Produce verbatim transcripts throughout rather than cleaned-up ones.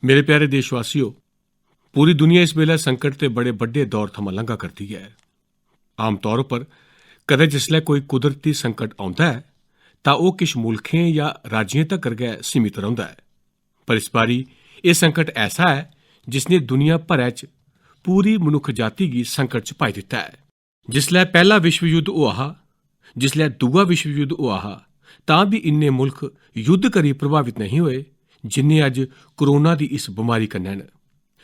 मेरे प्यारे देशवासियो, पूरी दुनिया इस बेल्लै संकट दे बड़े बड्डे दौर थमां लंघा करदी ऐ। आमतौर पर कदें जिसलै कोई कुदरती संकट औंदा ऐ, तां ओह् किश मुल्खें जां राज्यें तगर गै सीमित रौंह्दा ऐ। पर इस बारी एह् संकट ऐसा ऐ, जिसने दुनिया भरै च पूरी मनुक्ख जाति गी संकट च पाई दित्ता ऐ। जिसलै पैह्ला विश्व युद्ध होआ हा, जिसलै दूआ विश्व युद्ध होआ हा, तां बी इन्ने मुल्ख युद्ध करी प्रभावत नेईं होए, जिन्ने अज्ज कोरोना दी इस बमारी कन्नै न।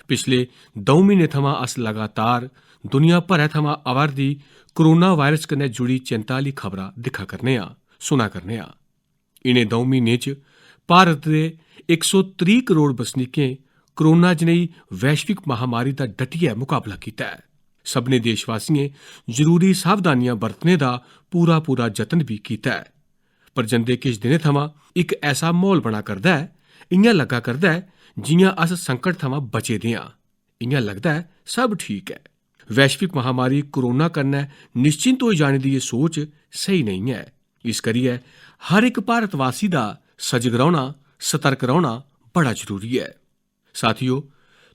पिछले द'ऊं म्हीने थमां अस लगातार दुनिया भरै थमां आवा'रदी कोरोना वायरस कन्नै जुड़ी चिंता आह्ली खबरां दिक्खा करने आं, सुना करने आं। इ'नें द'ऊं म्हीनें च भारत दे इक सौ त्रीह् करोड़ बसनीकें कोरोना जनेही वैश्विक महामारी दा डटियै मकाबला कीता ऐ। सभनें देशवासियें जरूरी सावधानियां बरतने दा पूरा-पूरा जतन बी कीता ऐ। पर जंदे किश दिनें थमां इक ऐसा म्हौल बना करदा ऐ, इ'यां लग्गा करदा ऐ जि'यां अस संकट थमां बचे दे आं। इ'यां लगदा ऐ सब ठीक ऐ। वैश्विक महामारी कोरोना कन्नै निश्चिंत होई जाने दी एह् सोच स्हेई नेईं ऐ। इस करियै हर इक भारतवासी दा सजग रौह्ना, सतर्क रौह्ना बड़ा जरूरी ऐ। साथियो,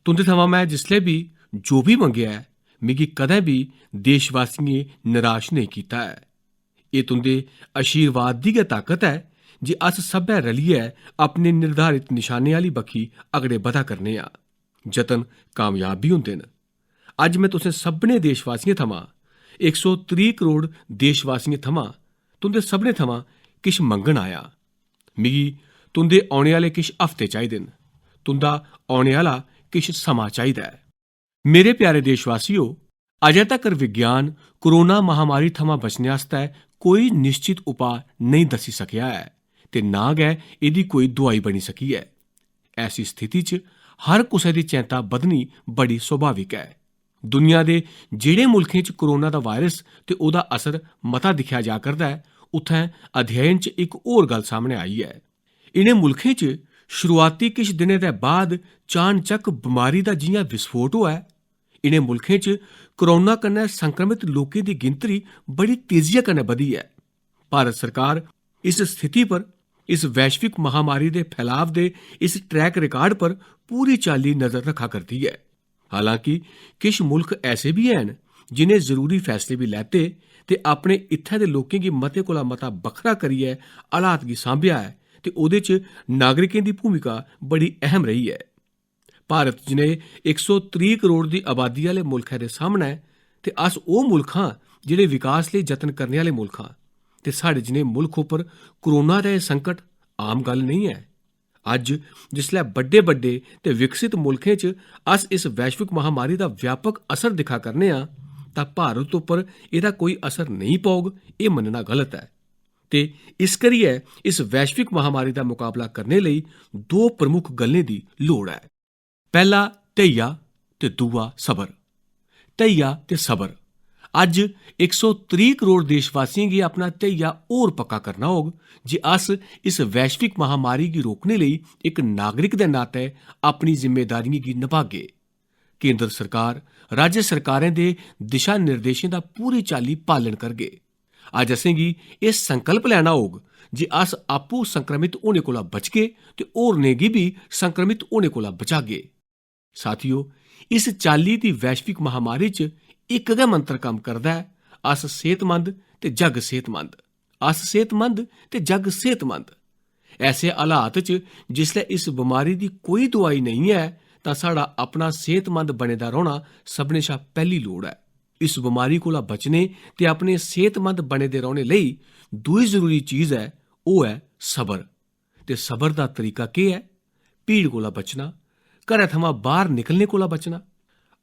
तुं'दे थमां में जिसलै बी जो बी मंगेआ ऐ, मिगी कदें बी देशवासियें नराश नेईं कीता ऐ। एह् तुं'दे आशीर्वाद दी गै ताकत ऐ जे अस सब्भै रलियै अपने निर्धारित निशाने आह्ली बक्खी अगड़े बधा करने आं। जतन कामयाब बी होंदे न। अज्ज में तुसें सभनें देशवासियें थमां, इक सौ त्रीह् करोड़ देशवासियें थमां, तुं'दे सभनें थमां किश मंगन आया। मिगी तुं'दे औने आह्ले किश हफ्ते चाहिदे न, तुं'दा औने आह्ला किश समां चाहिदा ऐ। मेरे प्यारे देशवासियो, अजें तकर विज्ञान कोरोना महामारी थमां बचने आस्तै कोई निश्चित उपाऽ नेईं दस्सी सकेआ ऐ ते ना गै एह्दी कोई दुआई बनी सकी ऐ। ऐसी स्थिति च हर कुसै दी चैंता बधनी बड़ी स्वाभाविक ऐ। दुनिया दे जेह्ड़े मुल्खें च कोरोना दा वायरस ते ओह्दा असर मता दिक्खेआ जा करदा ऐ, उत्थें अध्ययन च इक होर गल्ल सामनै आई ऐ। इ'नें मुल्खें च शुरुआती किश दिनें दे बाद चानचक्क बमारी दा जि'यां विस्फोट होआ ऐ, इ'नें मुल्खें च कोरोना कन्नै संक्रमित लोकें दी गिनतरी बड़ी तेजिया कन्नै बधी ऐ। भारत सरकार इस स्थिति पर, इस वैश्विक महामारी दे फैलाव दे इस ट्रैक रिकार्ड पर पूरी चाल्ली नजर रक्खा करदी ऐ। हालांकि किश मुल्ख ऐसे बी हैन जि'नें जरूरी फैसले बी लैते ते अपने इत्थै दे लोकें गी मते कोला मता बक्खरा करियै हालात गी सांभेआ ऐ ते ओह्दे च नागरिकें दी भूमिका बड़ी अहम रेही ऐ। भारत जनेह् इक सौ त्रीह् करोड़ दी आबादी आह्ले मुल्खै दे सामनै ते अस ओह् मुल्ख आं जेह्ड़े विकास लेई जतन करने आह्ले मुल्ख आं ते साढ़े जनेह् मुल्ख उप्पर कोरोना दा एह् संकट आम गल्ल नेईं ऐ। अज्ज जिसलै बड्डे-बड्डे ते विकसित मुल्खें च अस इस वैश्विक महामारी दा व्यापक असर दिक्खा करने आं, तां भारत उप्पर एह्दा कोई असर नेईं पौग, एह् मन्नना गलत ऐ। ते इस करियै इस वैश्विक महामारी दा मकाबला करने लेई दो प्रमुख गल्लें दी लोड़ ऐ। पैह्ला, धैया ते दूआ, सबर। धैया ते सबर। अज्ज इक सौ त्रीह् करोड़ देशवासियें गी अपना धैया होर पक्का करना होग जे अस इस वैश्विक महामारी गी रोकने लेई इक नागरिक दे नातै अपनी जिम्मेदारियें गी नभागे। केंद्र सरकार, राज्य सरकारें दे दिशा निर्देशें दा पूरी चाल्ली पालन करगे। अज्ज असेंगी एह् संकल्प लैना होग जे अस आपूं संक्रमित होने कोला बचगे ते होरनें गी बी संक्रमित होने कोला बचागे। साथियो, इस चाल्ली दी वैश्विक महामारी च इक गै मंत्र कम्म करदा ऐ, अस सेह्तमंद ते जग सेह्तमंद। अस सेह्तमंद ते जग सेह्तमंद। ऐसे हालात च जिसलै इस बमारी दी कोई दुआई नेईं ऐ, तां साढ़ा अपना सेह्तमंद बने दा रौह्ना सभनें शा पैह्ली लोड़ ऐ। इस बमारी कोला बचने ते अपने सेह्तमंद बने दे रौह्ने लेई दूई जरूरी चीज ऐ, ओह् ऐ सबर। ते सबर दा तरीका केह् ऐ? भीड़ कोला बचना, घरै थमां बाह्र निकलने कोला बचना।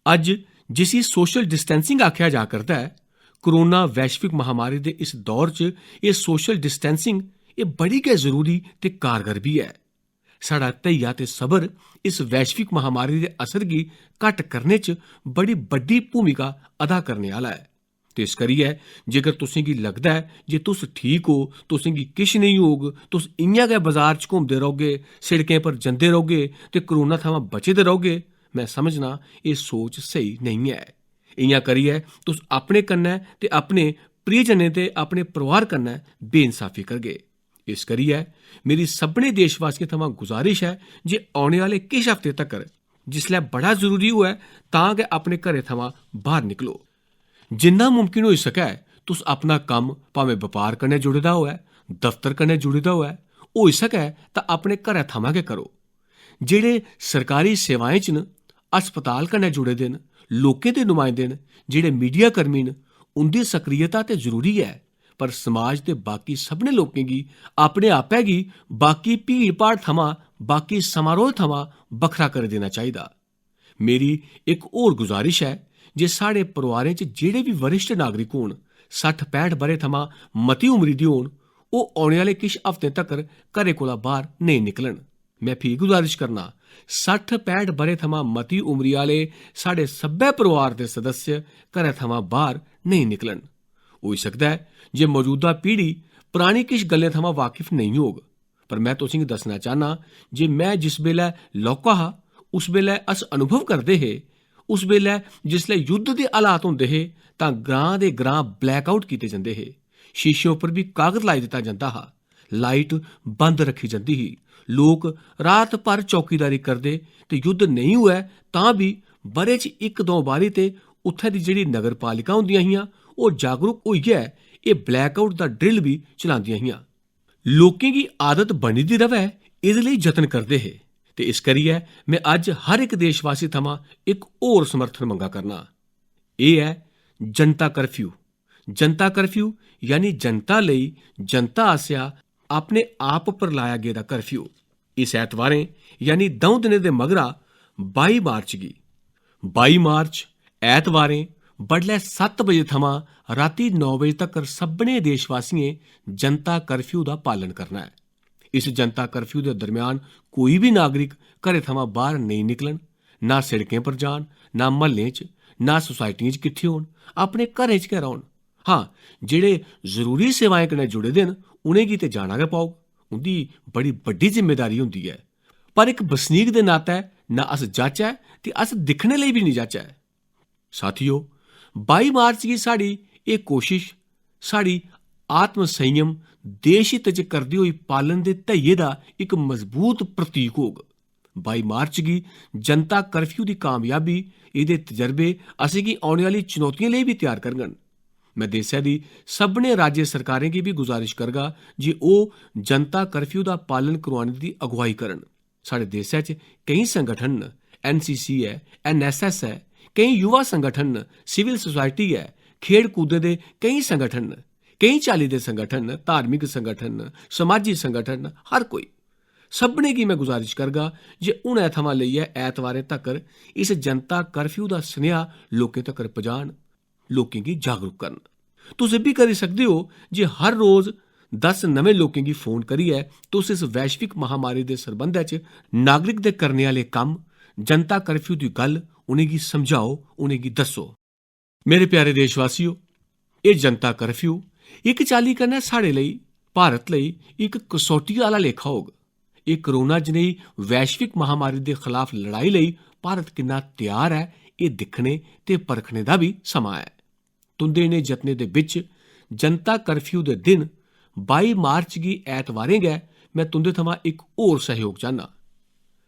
अज्ज जिसी सोशल डिस्टेंसिंग आखेआ जा करदा ऐ, कोरोना वैश्विक महामारी दे इस दौर च एह् सोशल डिस्टेंसिंग, एह् बड़ी गै जरूरी ते कारगर बी ऐ। साढ़ा धैया ते सबर इस वैश्विक महामारी दे असर गी घट्ट करने च बड़ी बड्डी भूमिका अदा करने आह्ला ऐ। ते इस करियै जेकर तुसें गी लगदा ऐ जे तुस ठीक ओ, तुसें गी किश नेईं होग, तुस इ'यां गै बजार च घुमदे रौह्गे, सिड़कें पर जंदे रौह्गे ते कोरोना थमां बचे दे रौह्गे, में समझना एह् सोच स्हेई नेईं ऐ। इ'यां करियै तुस अपने कन्नै ते अपने प्रियजनें ते अपने परोआर कन्नै बेइंसाफी करगे। इस करियै मेरी सभनें देशवासियें थमां गुजारिश ऐ जे औने आह्ले किश हफ्ते तगर जिसलै बड़ा जरूरी होऐ तां गै अपने घरै थमां बाहर निकलो। जिन्ना मुमकिन होई सकै तुस अपना कम्म भामें बपार कन्नै जुड़े दा होऐ, दफ्तर कन्नै जुड़े दा होऐ, होई सकै तां अपने घरै थमां गै करो। जेह्ड़े सरकारी सेवाएं च न, अस्पताल कन्नै जुड़े दे न, लोकें दे नुमाइंदे न, जेह्ड़े मीडिया कर्मी न, उं'दी सक्रियता ते जरूरी ऐ, पर समाज दे बाकी सभनें लोकें गी अपने आपै गी बाकी भीड़-भाड़ थमां, बाकी समारोह थमां बक्खरा करी देना चाहिदा। मेरी इक होर गुजारिश ऐ जे साढ़े परोआरें च जेह्ड़े बी वरिष्ठ नागरिक होन, सट्ठ पैंह्ठ ब'रें थमां मती उमरी दे होन, ओह् औने आह्ले किश हफ्तें तगर घरै कोला बाह्र नेईं निकलन। में फ्ही गुजारिश करना, सट्ठ पैंह्ठ ब'रें थमां मती उमरी आह्ले साढ़े सब्भै परोआर दे सदस्य घरै थमां बाह्र नेईं निकलन। होई सकदा ऐ जे मजूदा पीढ़ी परानी किश गल्लें थमां वाकिफ नेईं होग, पर में तुसेंगी दस्सना चाह्न्नां जे में जिस बेल्लै लौह्का हा, उस बेल्लै अस अनुभव करदे हे, उस बेल्लै जिसलै युद्ध दे हालात होंदे हे, तां ग्रां दे ग्रां blackout कीते जंदे हे। शीशें उप्पर बी कागद लाई दित्ता जंदा हा। लाइट बंद रक्खी जंदी ही। लोक रात भर चौकीदारी करदे ते युद्ध नेईं होऐ तां बी ब'रे च इक दो बारी ते उत्थै दी जेह्ड़ी नगरपालिका होंदियां हियां, ओह् जागरूक होइयै एह् blackout दा drill बी चलांदियां हियां। लोकें गी आदत बनी दी र'वै, एह्दे लेई जतन करदे हे। ते इस करियै में अज्ज हर इक देशवासी थमां इक होर समर्थन मंगा करना। एह् ऐ जनता कर्फ्यू। जनता कर्फ्यू यानी जनता लेई जनता आसेआ अपने आप पर लाया गेदा कर्फ्यू। इस ऐतवारें यानी द'ऊं दिनें दे मगरा बाई मार्च गी, बाई मार्च ऐतवारें बडलै सत्त बजे थमां रातीं नौ बजे तगर सभनें देशवासियें जनता कर्फ्यू दा पालन करना ऐ। इस जनता कर्फ्यू दे दरम्यान कोई बी नागरिक घरै थमां बाह्र नेईं निकलन, ना सिड़कें पर जान, ना म्हल्लें च, ना सोसाइटियें च किट्ठे होन, अपने घरें च गै रौह्न। हां, जेह्ड़े जरूरी सेवाएं कन्नै जुड़े दे न, उ'नेंगी ते जाना गै पौग। उं'दी बड़ी बड्डी जिम्मेदारी होंदी ऐ। पर इक बसनीक दे नातै ना अस जाचै ते अस दिक्खने लेई बी निं जाचै। साथियो, बाई मार्च गी साढ़ी एह् कोशिश, साढ़ी आत्म संयम, देश हित च करदे होई पालन दे धैइये दा इक मजबूत प्रतीक होग। बाई मार्च गी जनता कर्फ्यू दी कामयाबी, एह्दे तजर्बे असेंगी औने आह्ली चुनौतियें लेई बी त्यार करङन। में देसै दी सभनें राज्य सरकारें गी बी गुजारिश करगा जे ओह् जनता कर्फ्यू दा पालन करोआने दी अगुवाई करन। साढ़े देसै च केईं संगठन न, एनसीसी ऐ, एनएसएस ऐ, केईं युवा संगठन न, सिविल सोसाइटी ऐ, खेढ कूदें दे केईं संगठन न, केईं चाल्ली दे संगठन न, धार्मिक संगठन न, समाजी संगठन न, हर कोई। सभनें गी में गुजारिश करगा जे हुनै थमां लेइयै ऐतवारें तगर इस जनता कर्फ्यू दा सनेहा लोकें तगर पजान, लोकें गी जागरूक करन। तुस एह् बी करी सकदे ओ जे हर रोज दस नमें लोकें गी फोन करियै तुस इस वैश्विक महामारी दे सरबंधै च नागरिक दे करने आह्ले कम्म, जनता कर्फ्यू दी गल्ल उ'नेंगी समझाओ, उ'नेंगी दस्सो। मेरे प्यारे देशवासियो, एह् जनता कर्फ्यू इक चाल्ली कन्नै साढ़े लेई, भारत लेई इक कसौटी आह्ला लेखा होग। एह् कोरोना जनेही वैश्विक महामारी दे खलाफ लड़ाई लेई भारत किन्ना त्यार ऐ, एह् दिक्खने ते परखने दा बी समां ऐ। तुं'दे इ'नें जतनें दे बिच जनता कर्फ्यू दे दिन बाई मार्च गी ऐतवारें गै में तुं'दे थमां इक होर सैह्योग चाह्न्नां।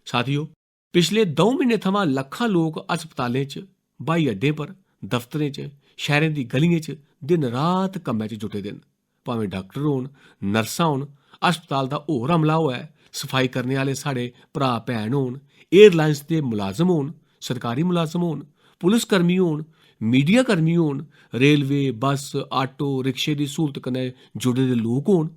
साथियो, पिछले द'ऊं म्हीनें थमां लक्खां लोक अस्पतालें च, ब्हाई अड्डें पर, दफ्तरें च, शैह्रें दी गलियें च दिन-रात कम्मै च जुटे दे न। भामें डाक्टर होन, नर्सां होन, अस्पताल दा होर अमला होऐ, सफाई करने आह्ले साढ़े भ्राऽ-भैन होन, एयरलाइंस दे मुलाजम होन, सरकारी मुलाजम होन, पुलस कर्मी होन, मीडिया कर्मी होन, रेलवे, बस, आटो, रिक्शे दी स्हूलत कन्नै जुड़े दे लोक होन,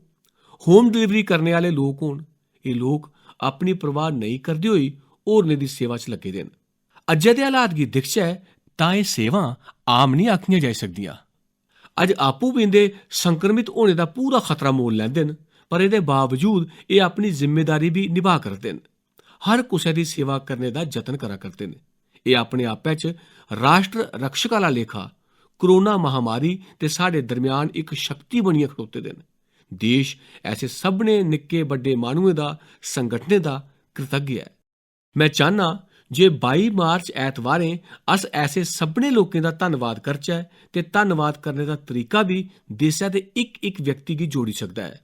होम डिलीवरी करने आह्ले लोक होन, एह् लोक अपनी परवाह नेईं करदे होई होरनें दी सेवा च लग्गे दे न। अज्जै दे हालात गी दिखचै तां एह् सेवां आम निं आखियां जाई सकदियां। अज्ज आपूं बी इं'दे संक्रमित होने दा पूरा खतरा मोल लैंदे न, पर एह्दे बावजूद एह् अपनी जिम्मेदारी बी निभाऽ करदे न। हर कुसै दी सेवा करने दा जतन करा करदे न। एह् अपने आपै च राष्ट्र रक्षक आह्ला लेखा कोरोना महामारी ते साढ़े दरम्यान इक शक्ति बनियै खड़ोते दे न। देश ऐसे सभनें निक्के-बड्डे माह्नुएं दा, संगठनें दा कृतज्ञ ऐ। में चाह्न्नां जे बाई मार्च ऐतवारें अस ऐसे सभनें लोकें दा धन्नवाद करचै ते धन्नवाद करने दा तरीका बी देसै दे इक-इक व्यक्ति गी जोड़ी सकदा ऐ।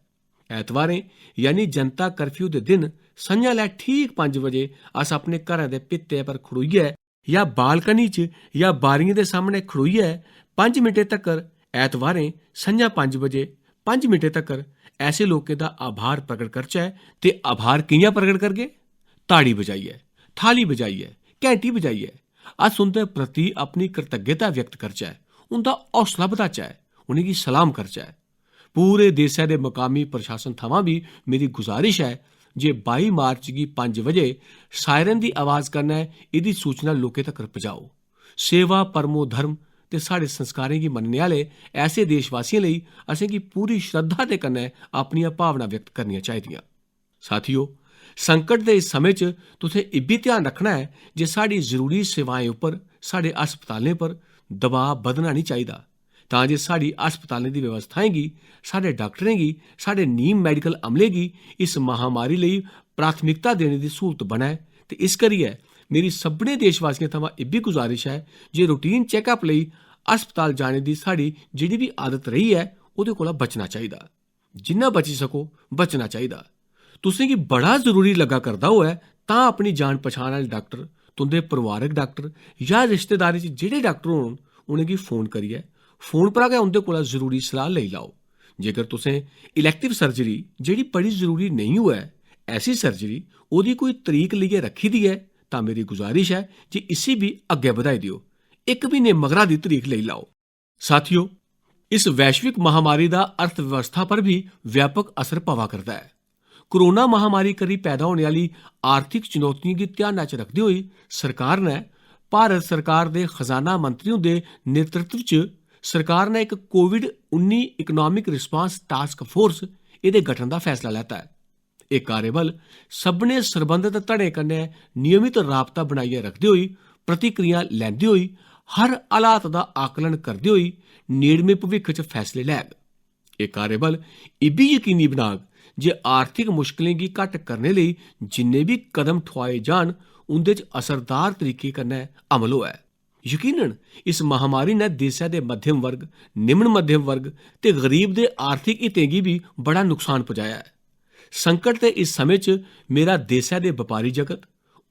ऐतवारें, यानी जनता कर्फ्यू दे दिन, संझां लै ठीक पंज बजे अस अपने घरें दे भित्ते पर खड़ोइयै जां बालकनी च जां बारियें दे सामनै खड़ोइयै पंज मिंटें तक्कर, ऐतवारें संझां पंज बजे पंज मिंटें तक्कर ऐसे लोकें दा आभार प्रकट करचै। ते आभार कि'यां प्रकट करगे? ताड़ी बजाइयै, थाली बजाइयै, घैंटी बजाइयै अस उं'दे प्रति अपनी कृतज्ञता व्यक्त करचै, उं'दा हौसला बधाचै, उ'नेंगी सलाम करचै। पूरे देसै दे मकामी प्रशासन थमां बी मेरी गुजारिश ऐ जे बाई मार्च गी पंज बजे सायरन दी आवाज कन्नै एह्दी सूचना लोकें तक्कर पजाओ। सेवा परमो धर्म ते साढ़े संस्कारें गी मन्नने आह्ले ऐसे देशवासियें लेई असेंगी पूरी श्रद्धा दे कन्नै अपनियां भावनां व्यक्त करनियां चाहिदियां। साथियो, संकट दे इस समें च तुसें इब्बी ध्यान रक्खना ऐ जे साढ़ी जरूरी सेवाएं उप्पर, साढ़े अस्पतालें पर दबाऽ बधना निं चाहिदा, तां जे साढ़ी अस्पतालें दी व्यवस्थाएं गी, साढ़े डाक्टरें गी, साढ़े नीम मेडिकल अमले गी इस महामारी लेई प्राथमिकता देने दी स्हूलत बनै। ते इस करियै मेरी सभनें देशवासियें थमां इब्बी गुजारिश ऐ जे रूटीन चैकअप लेई अस्पताल जाने दी साढ़ी जेह्ड़ी बी आदत रेही ऐ, ओह्दे कोला बचना चाहिदा। जिन्ना बची सको, बचना चाहिदा। तुसें गी बड़ा जरूरी लग्गा करदा होऐ, तां अपनी जान पछान आह्ले डाक्टर, तुं'दे परोआरक डाक्टर जां रिश्तेदारी च जेह्ड़े डाक्टर होन, उ'नेंगी फोन करियै फोन परा गै उं'दे कोला जरूरी सलाह लेई लैओ। जेकर तुसें इलैक्टिव सर्जरी, जेह्ड़ी बड़ी जरूरी नेईं होऐ, ऐसी सर्जरी, ओह्दी कोई तरीक लेइयै रक्खी दी ऐ, तां मेरी गुजारिश ऐ जे इसी बी अग्गें बधाई देओ। इक म्हीने मगरा दी तरीक लेई लैओ। साथियो, इस वैश्विक महामारी दा अर्थव्यवस्था पर बी व्यापक असर पवा करदा ऐ। कोरोना महामारी करी पैदा होने आह्ली आर्थिक चुनौतियें गी ध्याना च रखदे होई सरकार ने, भारत सरकार दे खजाना मंत्री हुंदे नेतृत्व च सरकार ने इक कोविड उन्नी इकोनॉमिक रिस्पांस टास्क फोर्स एह्दे गठन दा फैसला लैता ऐ। एह् कार्यबल सभनें सरबंधत धड़ें कन्नै नियमित राबता बनाइयै रखदे होई, प्रतिक्रिया लैंदे होई, हर हालात दा आकलन करदे होई नेड़मे भविक्ख च फैसले लैग। एह् कार्यबल इब्बी यकीनी बनाग जे आर्थिक मुश्कलें गी घट्ट करने लेई जिन्ने बी कदम ठुआए जान, उं'दे च असरदार तरीके कन्नै अमल होऐ। यकीनन, इस महामारी ने देसै दे मध्यम वर्ग, निम्न मध्यम वर्ग ते गरीब दे आर्थिक हितें गी बी बड़ा नुकसान पुजाया ऐ। संकट दे इस समें च मेरा देसै दे बपारी जगत,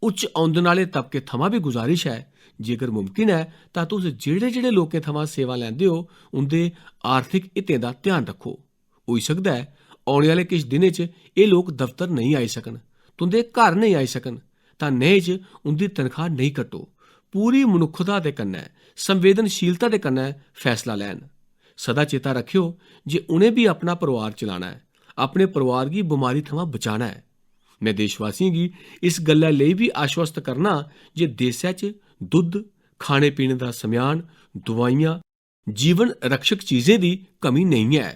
उच्च औंदन आह्ले तबके थमां बी गुजारिश ऐ, जेकर मुमकिन ऐ तां तुस जेह्ड़े-जेह्ड़े लोकें थमां सेवा लैंदे ओ, उं'दे आर्थिक हितें दा ध्यान रक्खो। होई सकदा ऐ औने आह्ले किश दिनें च एह् लोक दफ्तर नेईं आई सकन, तुं'दे घर नेईं आई सकन, तां नेह् च उं'दी तनखाह् नेईं कट्टो। पूरी मनुक्खता दे कन्नै, संवेदनशीलता दे कन्नै फैसला लैन। सदा चेता रक्खेओ जे उ'नें बी अपना परोआर चलाना ऐ, अपने परोआर गी बमारी थमां बचाना ऐ। में देशवासियें गी इस गल्लै लेई बी आश्वस्त करना जे देसै च दुद्ध, खाने पीने दा सम्यान, दोआइयां, जीवन रक्षक चीजें दी कमी नेईं ऐ।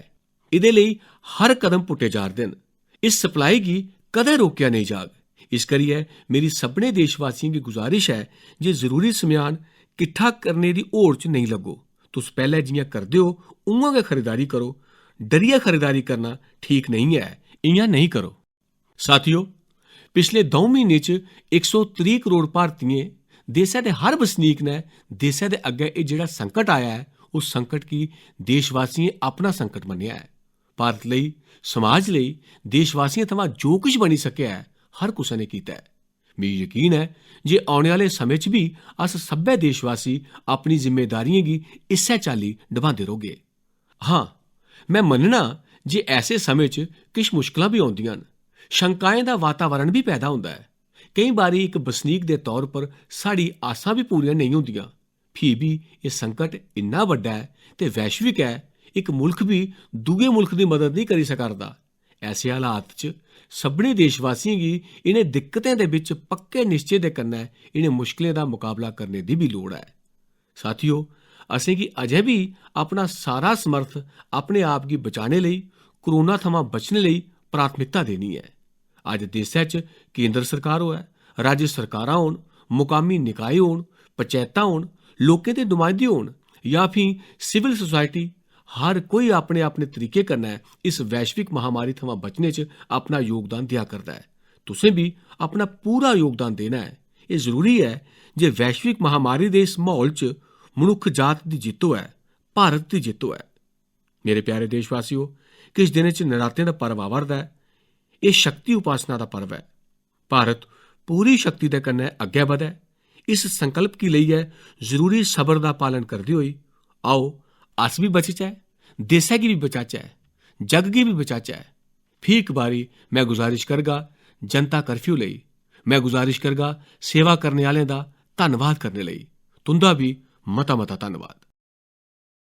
एह्दे लेई हर कदम पुट्टे जा'रदे न। इस सप्लाई गी कदें रोकेआ नेईं जाग। इस करियै मेरी सभनें देशवासियें गी गुजारिश ऐ जे जरूरी सम्यान किट्ठा करने दी होड़ च नेईं लग्गो। तुस पैह्लें जि'यां करदे ओ, उ'आं गै खरीदारी करो। डरियै खरीदारी करना ठीक नेईं ऐ। इ'यां नेईं करो। साथियो, पिछले द'ऊं म्हीनें च इक सौ त्रीह् करोड़ भारतियें, देसै दे हर बसनीक ने देसै दे अग्गै एह् जेह्ड़ा संकट आया ऐ, उस संकट गी देशवासियें अपना संकट मन्नेआ ऐ। भारत लेई, समाज लेई, देशवासियें थमां जो किश बनी सकेआ ऐ, हर कुसै ने कीता ऐ। मिगी यकीन ऐ जे औने आह्ले समें च बी अस सब्भै देशवासी अपनी जिम्मेदारियें गी इस्सै चाल्ली नभांदे रौह्गे। हां, में मन्नना जे ऐसे समें च किश मुश्कलां बी औंदियां न, शंकाएं दा वातावरण बी पैदा होंदा ऐ। केईं बारी इक बसनीक दे तौर पर साढ़ी आसां बी पूरियां नेईं होंदियां। फ्ही बी एह् संकट इन्ना बड्डा ऐ ते वैश्विक ऐ, इक मुल्ख बी दूए मुल्ख दी मदद नेईं करी सका 'रदा। ऐसे हालात च सभनें देशवासियें गी इ'नें दिक्कतें दे बिच पक्के निश्चे दे कन्नै इ'नें मुश्कलें दा मकाबला करने दी बी लोड़ ऐ। साथियो, असेंगी अजें बी अपना सारा समर्थ अपने आप गी बचाने लेई, कोरोना थमां बचने लेई प्राथमिकता देनी ऐ। अज्ज देसै च केंद्र सरकार होऐ, राज्य सरकारां होन, मुकामी निकाय होन, पंचैतां होन, लोकें दे नुमाइंदे होन जां फ्ही सिविल सोसाइटी, हर कोई अपने-अपने तरीके कन्नै इस वैश्विक महामारी थमां बचने च अपना योगदान देआ करदा ऐ। तुसें बी अपना पूरा योगदान देना ऐ। एह् जरूरी ऐ जे वैश्विक महामारी दे इस म्हौल च मनुक्ख जात दी जित्त होऐ, भारत दी जित्त होऐ। मेरे प्यारे देशवासियो, किश दिनें च नरातें दा पर्व आवा 'रदा ऐ। एह् शक्ति उपासना दा पर्व ऐ। भारत पूरी शक्ति दे कन्नै अग्गै बधै। इस संकल्प गी लेइयै जरूरी सबर दा पालन करदे होई आओ, अस बी बचचै, देसै गी बी बचाचै, जग गी बी बचाचै। फ्ही इक बारी में गुजारिश करगा, जनता कर्फ्यू लेई, में गुजारिश करगा सेवा करने आह्लें दा धन्नवाद करने लेई। तुं'दा बी मता मता धन्नवाद।